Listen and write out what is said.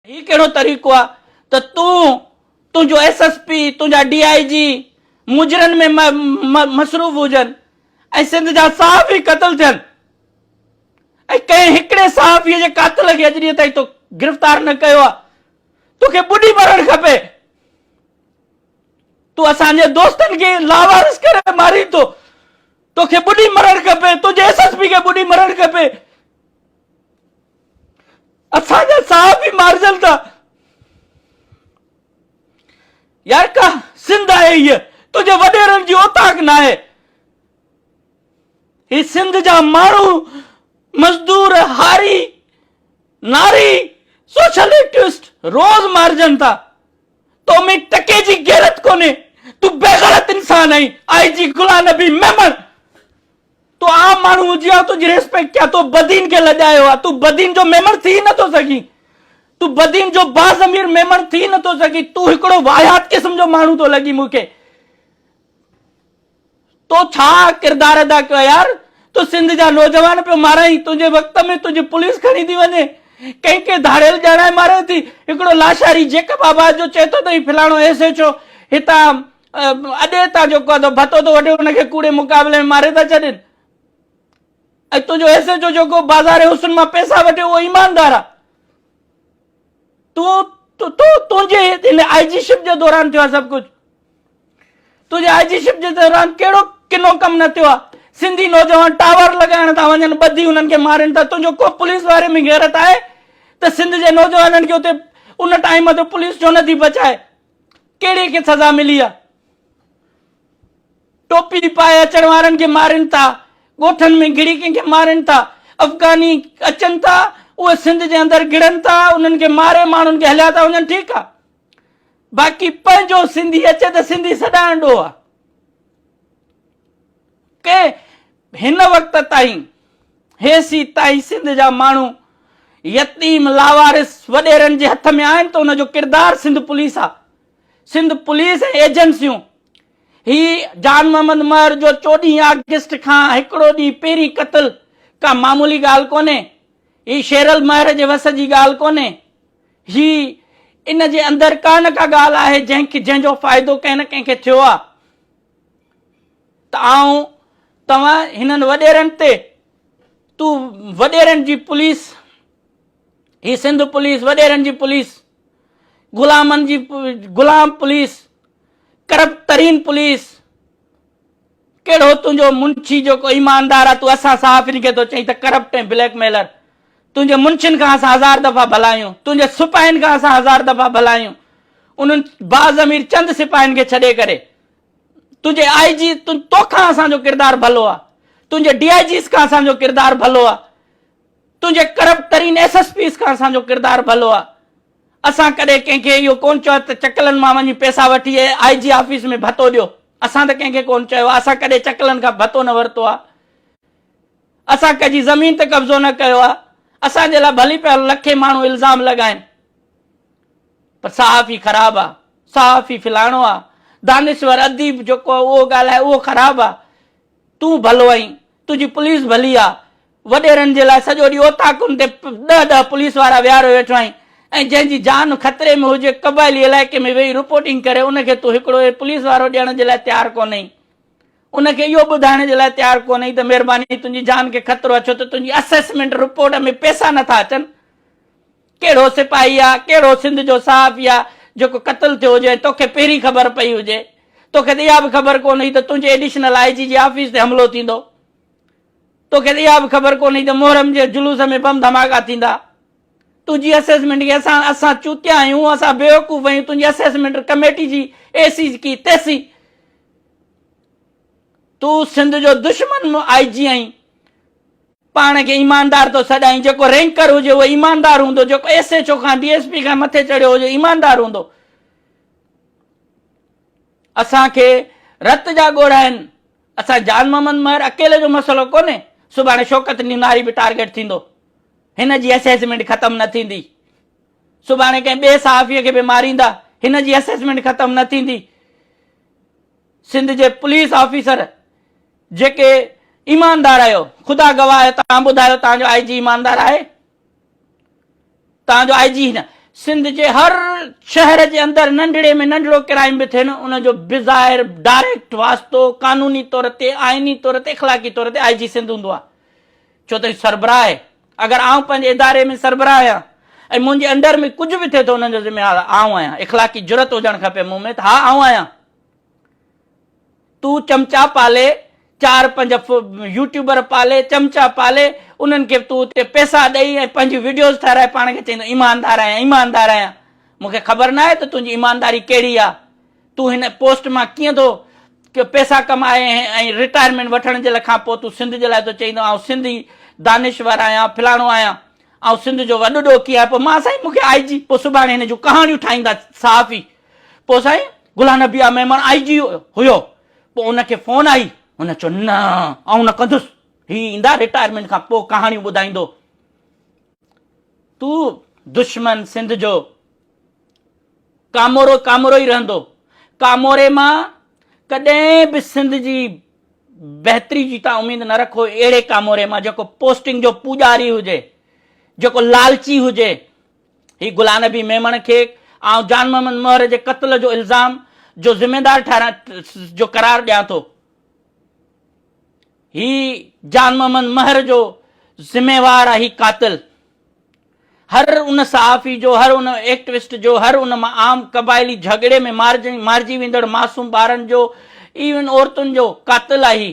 هي ڪهڙو طريقو آ ته تون، تنهنجو ايس ايس پي، تنهنجا ڊي I جي مجرن ۾ مصروف هجن ۽ سنڌ جا صحافي قتل ٿين ۽ ڪنهن هڪڙي صحافي جي قاتل کي اڄ ڏينهن تائين تو گرفتار نه ڪيو آ. توکي ٻڏي مرڻ کپي. تون اسان جي دوستن کي لاوارث ڪري مارين ٿو. توکي ٻڏي مرڻ کپي، تنهنجي ايس ايس پي کي ٻڏي مرڻ کپي. اسان جا صحافي مارجن ٿا يار ڪا سنڌ آهي هيء تنهنجي وڏيرن جي اوطاق ناهي هي سنڌ جا ماڻهو مزدور هاري ناري سوشل ايڪٽيوسٽ روز مارجن ٿا تو ۾ ٽڪي جي غيرت ڪونهي تون بيغيرت انسان آهين آئي جي غلام نبي ميمڻ تون عام ماڻهو هجين ها تنهنجي ريسپيڪٽ ڪيان تو بدين کي لڄايو آ تون بدين جو ميمڻ ٿي ئي نٿو سگهين تون بدين جو باضمير ميمڻ ٿي نٿو سگهين تون هڪڙو واهيات قسم جو ماڻهو ٿو لڳين مون کي تو ڇا ڪردار ادا ڪيو يار تو سنڌ جا نوجوان پيو مارائين تنهنجي وقت ۾ تنهنجي پوليس کڻي ٿي وڃي ڪنهن کي ڌاڙيل ڄاڻائي ماري ٿي هڪڙو لاشاري جيڪب آباد جو چئي ٿو ته هي فلاڻو ايس ايڇ او هتان اڏي تان جيڪو آ ڀتو ٿو وٺي ان کي ڪوڙي مقابلي ۾ ماري ٿا ڇڏين ۽ تنهنجو ايس ايڇ او جيڪو بازار حسن مان پئسا وٺي اهو ايماندار آ تون تو تنهنجي هن آء جي شپ جي دوران ٿيو آ سڀ ڪجهه تنهنجي آء جي شپ جي دوران ڪهڙو ڪنو ڪم نه ٿيو آ سنڌي نوجوان ٽاور لڳائڻ ٿا وڃن ٻڌي انهن کي مارين ٿا تنهنجو ڪو پوليس واري ۾ غيرت آهي ته سنڌ جي نوجوانن کي اتي ان ٽائيم تي پوليس ڇو نٿي بچائي ڪهڙي کي سزا ملي آ؟ ٽوپي پائي اچڻ وارن کي مارين ٿا، ڳوٺن ۾ گهڙي ڪنهن کي مارين ٿا، افغاني اچن ٿا اهي سنڌ جي اندر گهڙن ٿا انهن کي ماري ماڻهن کي هليا ٿا وڃن ٺيڪ آ باقي پنهنجو سنڌي اچي ته سنڌي سڏائڻ ڏوهه آ. ڪي هن وقت تائين هيسي تائين سنڌ جا ماڻهو يتيم لاوارث وڏيرن جي هٿ ۾ آهن ته ان جو ڪردار سنڌ پوليس آ سنڌ پوليس ۽ ايجنسيون هي جان محمد مهر جو چوڏهين آگسٽ کان هڪڙو ڏينهن پهرين قتل ڪا معمولي ڳالهه ڪونهي هي شيرل مهر جي وس جي ڳالهه ڪونهي هي ان جي اندر ڪا نه ڪا ڳالهه آهي جنهن کي جنهن جو فائدو ڪنهن نه ڪنهن کي ٿيو آ ته آئون توهان هنن وڏيرن تي تون وڏيرن جي پوليس هي سنڌ پوليس وڏيرن جي پوليس غلامن جي غلام پوليس ڪرپٽ ترين پوليس ڪهڙو تنهنجو منشي جيڪو ايماندار آ تون اسان صحافين کي ٿو چئين ته ڪرپٽ ۽ بليڪ ميلر تنهنجي منشين کان اسان هزار دفعا ڀلا آهيون تنهنجي سپاهين کان اسان هزار دفعا ڀلا آهيون انهن باضمير چند سپاهين کي ڇڏي ڪري تنهنجي آء جي توکان اسان جو ڪردار ڀلو آ تنهنجي ڊي I Gs کان اسان جو ڪردار ڀلو آ تنهنجي ڪرپٽ ترين ايس ايس پيز کان اسان جو ڪردار ڀلو آ اسان ڪڏهن ڪنهن کي اهو ڪون چيو ته چڪلن مان وڃي پئسا وٺي آء جي آفيس ۾ ڀتو ڏيو اسان ته ڪنهن کي ڪون چيو آ اسان ڪڏهن چڪلن کان ڀتو نه ورتو آ اسان ڪنهن جي زمين تي قبضو نه ڪيو آ اسان جي لاء ڀلي پيا لکين ماڻهو الزام لڳائن پر صحافي خراب آ، صحافي فلاڻو آ، دانشور اديب جيڪو آ اهو ڳالهائي اهو خراب آ، تون ڀلو آهين، تنهنجي پوليس ڀلي آ، وڏيرن جي لاء سڄو ڏينهن اوطاقن تي ڏهه ڏهه پوليس وارا ويهاريو ويٺو آهين ۽ جنهن جي جان خطري ۾ هجي قبائلي علائقي ۾ ويهي رپورٽنگ ڪري ان کي تون هڪڙو پوليس وارو ڏيڻ جي لاء تيار ڪونهين. ان کي اهو ٻڌائڻ جي لاء تيار ڪونهين ته مهرباني تنهنجي جان کي خطرو آ ڇو ته تنهنجي اسيسمينٽ رپورٽ ۾ پئسا نٿا اچن. ڪهڙو سپاهي آ، ڪهڙو سنڌ جو صحافي آ، جيڪو قتل ٿيو هجي ۽ توکي پهرين خبر پئي هجي. توکي ته اها به خبر ڪونه هئي ته تنهنجي ايڊيشنل I جي جي آفيس تي حملو ٿيندو. توکي ته اها به خبر ڪونه هئي ته محرم جي جلوس ۾ بم ڌماڪا ٿيندا. تنهنجي اسيسمينٽ کي اسان اسان چوتيا آهيون، اسان بيوقوف آهيون، تنهنجي اسيسمينٽ ڪميٽي جي اي سي ڪي تيسي. تون سنڌ جو دشمن آء جي آهين. پاڻ کي ايماندار ٿو سڏائين، جيڪو رينڪر هجي اهو ايماندار هوندو، جيڪو ايس ايڇ او کان ڊي ايس پي کان مٿي چڙهيو هجي ايماندار هوندو. اسان کي رت جا ڳوڙها آهن، اسان جان محمد مهر اڪيلي جو مسئلو ڪونهي، سڀاڻي شوڪت نوناري به ٽارگيٽ ٿيندو، هن جي اسيسمينٽ ختم نه ٿيندي، سڀاڻي ڪنهن ٻئي صحافي کي به ماريندا، هن جي اسيسمينٽ ختم نه ٿيندي. سنڌ جي پوليس آفيسر جيڪي ايماندار آهيو خدا گواهه آهي توهان ٻڌايو توهان جو آء جي ايماندار آهي؟ توهان جو آء جي نه سنڌ جي هر شهر جي اندر ننڍڙي ۾ ننڍڙو ڪرائيم به ٿئي نه ان جو بظاهر ڊائريڪٽ واسطو قانوني طور تي آئيني طور تي اخلاقي طور تي آء جي سنڌ هوندو آهي ڇو ته هي سربراهه آهي اگر آئون پنهنجي اداري ۾ سربراهه آهيان ۽ منهنجي انڊر ۾ ڪجهه به ٿئي ٿو ان جو ذميوار آئون آهيان اخلاقي جرئت هجڻ کپي مون ۾ ته ها آئون آهيان تون چمچا پالي چار پنج يوٽيوبر پالي چمچا پالي انهن کي تون اتي پيسا ڏئي ۽ پنهنجون وڊيوز ٺهرائي پاڻ کي چئيندو ايماندار آهيان ايماندار آهيان مون کي خبر ناهي ته تنهنجي ايمانداري ڪهڙي آهي تون هن پوسٽ مان ڪيئن ٿو پيسا ڪمائي ۽ رٽائرمينٽ وٺڻ جي کان پوء تون سنڌ جي لاء ٿو چئيندو آئون سنڌي دانشور آهيان فلاڻو آهيان آئون سنڌ جو وڏو ڏوڪي آهيان پوء مان سائين مون کي آء جي پوء سڀاڻي هن جون ڪهاڻيون ٺاهيندا صحافي پوء سائين غلام نبي آ ميمڻ آء جي هيو پوء ان کي فون آئي هن چيو نه آئون نه ڪندس هي ايندا رٽائرمينٽ کان پوء ڪهاڻيون ٻڌائيندو تون دشمن سنڌ جو ڪامورو ڪامورو ئي رهندو ڪاموري مان ڪڏهن به سنڌ جي بهتري جي تان اميد نه رکو اهڙي ڪاموري مان جيڪو پوسٽنگ جو پوڄاري هجي جيڪو لالچي هجي هي غلام نبي ميمڻ کي آئون جان محمد مهر جي قتل جو الزام جو ذميدار ٺهرائڻ جو قرار ڏيان ٿو. هي جان محمد مهر جو ذميوار آهي هي قاتل. هر ان صحافي جو هر ان ايڪٽوسٽ جو هر ان عام قبائلي جهڳڙي ۾ مارجي ويندڙ معصوم ٻارن جو ايون عورتن جو قاتل آهي.